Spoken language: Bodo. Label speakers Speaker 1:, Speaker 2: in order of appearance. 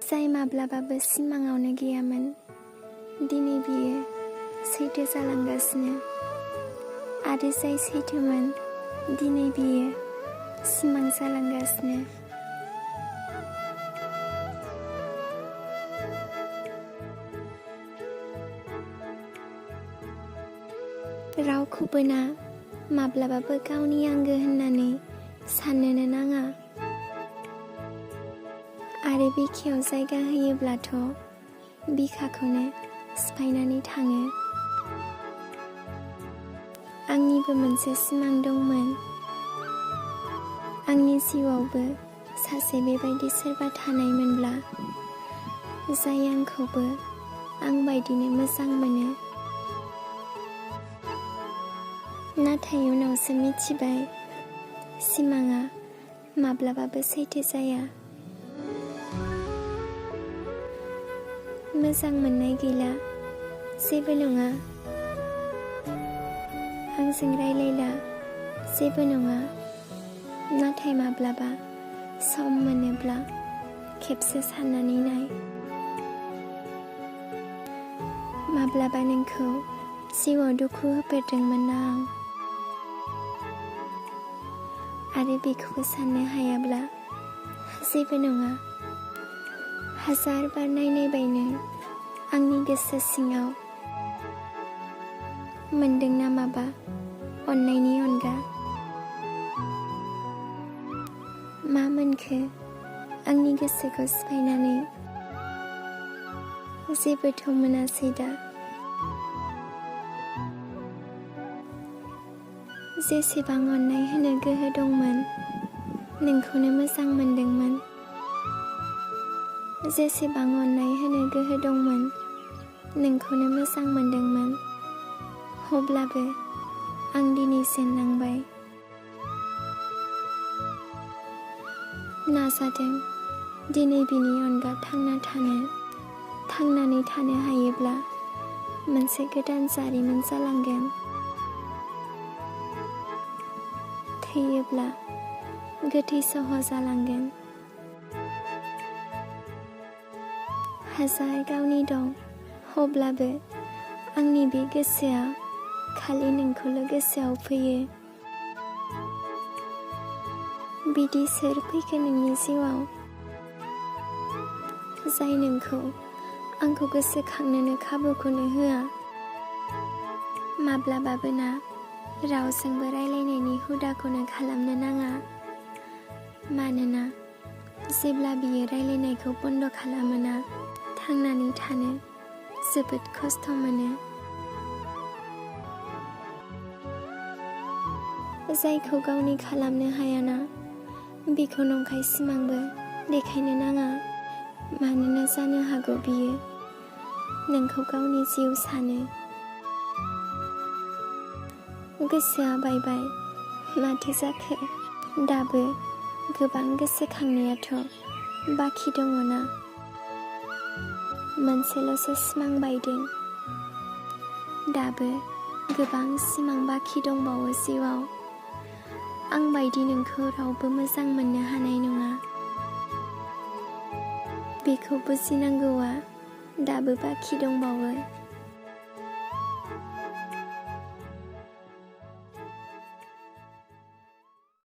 Speaker 1: जाय माब्लाबाबो सिमाङावनो गैयामोन, दिनै बियो सैथो जालांगासिनो। आरो जाय सैथोमोन, दिनै बियो सिमां जालांगासिनो। रावखौबो ना माब्लाबाबो गावनि आंगो होननानै साननोनो नाङा। आरो बिखायाव जायगा होयोब्लाथ' बिखाखौनो सिफायनानै थाङो। आंनिबो मोनसे सिमां दंमोन। आंनि जिउआवबो सासे बेबायदि सोरबा थानायमोनब्ला जाय आंखौबो आं बायदिनो मोजां मोनो। नाथाय उनावसो मिथिबाय सिमाङा माब्लाबाबो सैथो जाया। मोजां मोननाय गैला, जेबो नङा। आंजों रायलायला, जेबो नङा। नाथाय माब्लाबा सम मोनोब्ला खेबसे साननानै नाय। माब्लाबा नोंखौ जिउआव दुखु होफेरदोंमोन ना आं? आरो बेखौबो साननो हायाब्ला जेबो नङा। हाजार बार नायनायबायनो आंनि गोसो सिङाव मोनदोंना माबा अननायनि अनगा? मा मोनखो आंनि गोसोखौ सिफायनानै? जेबोथ' मोनासै दा। जेसेबां अननाय होनो गोहो दंमोन, नोंखौनो मोजां मोनदोंमोन। जेसेबां अननाय होनो गोहो दंमोन, नोंखौनो मोजां मोनदोंमोन। अब्लाबो आं दिनै जेननांबाय। नाजादों दिनै बिनि अनगा थांनानै थानो हायोब्ला मोनसे गोदान जारिमिन जालांगोन। थैयोब्ला गोथै सह जालांगोन। हाजार गावनि दं, अब्लाबो आंनि बे गोसोआ खालि नोंखौल' गोसोआव फैयो। बिदि सोर फैखो नोंनि जिउआव जाय नोंखौ आंखौ गोसोखांनोनो खाबुखौनो होआ? माब्लाबाबो ना रावजोंबो रायलायनायनि हुदाखौनो खालामनो नाङा। मानोना जेब्ला बियो रायलायनायखौ बन्द खालामोना, थांनानै थानो जोबोद खस्थ' मोनो। जायखौ गावनि खालामनो हायाना, बेखौ नंखाय सिमांबो देखायनो नाङा। मानोना जानो हागौ बियो नोंखौ गावनि जिउ सानो। गोसोआ बायबाय, माथो जाखो? दाबो गोबां गोसोखांनायाथ' बाखि दङना। मोनसेल'सो सिमां बायदों, दाबो गोबां सिमां बाखि दंबावो जिउआव। आं बायदि नोंखौ रावबो मोजां मोननो हानाय नङा। बेखौ बुजिनांगौआ दाबो बाखि दंबावो।